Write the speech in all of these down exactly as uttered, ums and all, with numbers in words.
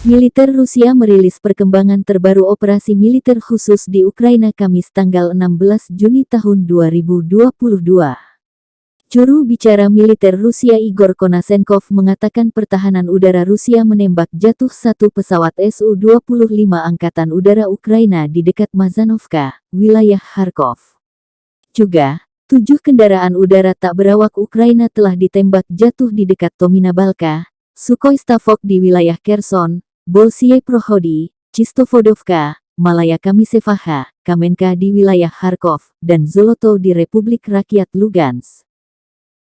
Militer Rusia merilis perkembangan terbaru operasi militer khusus di Ukraina, Kamis tanggal enam belas Juni tahun dua ribu dua puluh dua. Juru bicara militer Rusia Igor Konashenkov mengatakan pertahanan udara Rusia menembak jatuh satu pesawat S U dua puluh lima Angkatan Udara Ukraina di dekat Mazanovka, wilayah Kharkov. Juga, tujuh kendaraan udara tak berawak Ukraina telah ditembak jatuh di dekat Tomina Balka, Sukhoi Stavkov di wilayah Kherson, Bolshiye Prohody, Chistovodovka, Malaya Kamyshevaha, Kamenka di wilayah Kharkov, dan Zoloto di Republik Rakyat Lugansk.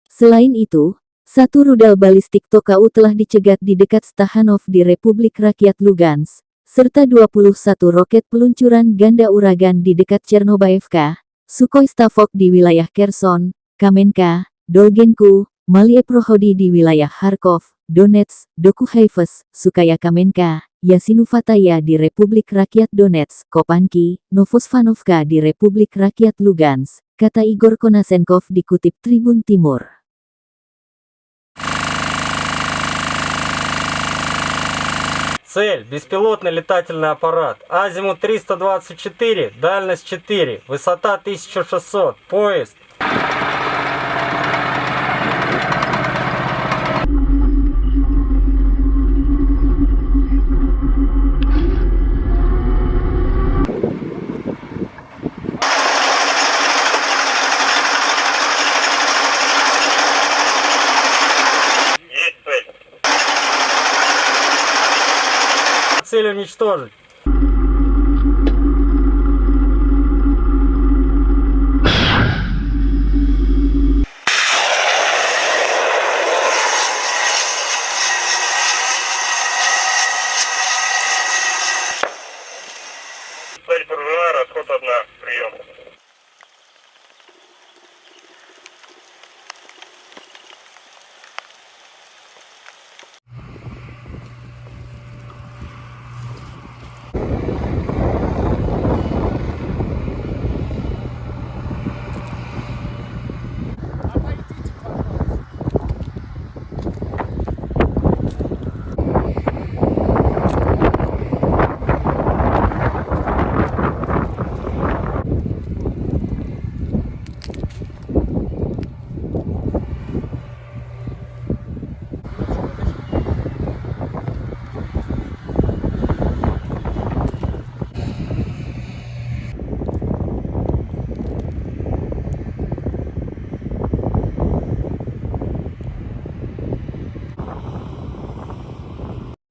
Selain itu, satu rudal balistik Tokau telah dicegat di dekat Stahanov di Republik Rakyat Lugansk, serta dua puluh satu roket peluncuran ganda Uragan di dekat Chernobaevka, Sukhoi Stavkov di wilayah Kherson, Kamenka, Dolgenku, Malie Prohody di wilayah Kharkov, Donetsk, Dokuhaivsk, Sukaya Kamenka, Yasinuvataia di Republik Rakyat Donetsk, Kopanki, Novosvanovka di Republik Rakyat Lugansk, kata Igor Konashenkov dikutip Tribun Timur. Цель — беспилотный летательный аппарат. Азимут триста двадцать четыре, дальность четыре, высота тысяча шестьсот, поиск. Есть цель. Цель уничтожить. Цель поражена, расход одна. Приём.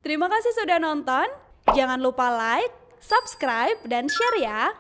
Terima kasih sudah nonton. Jangan lupa like, subscribe, dan share ya.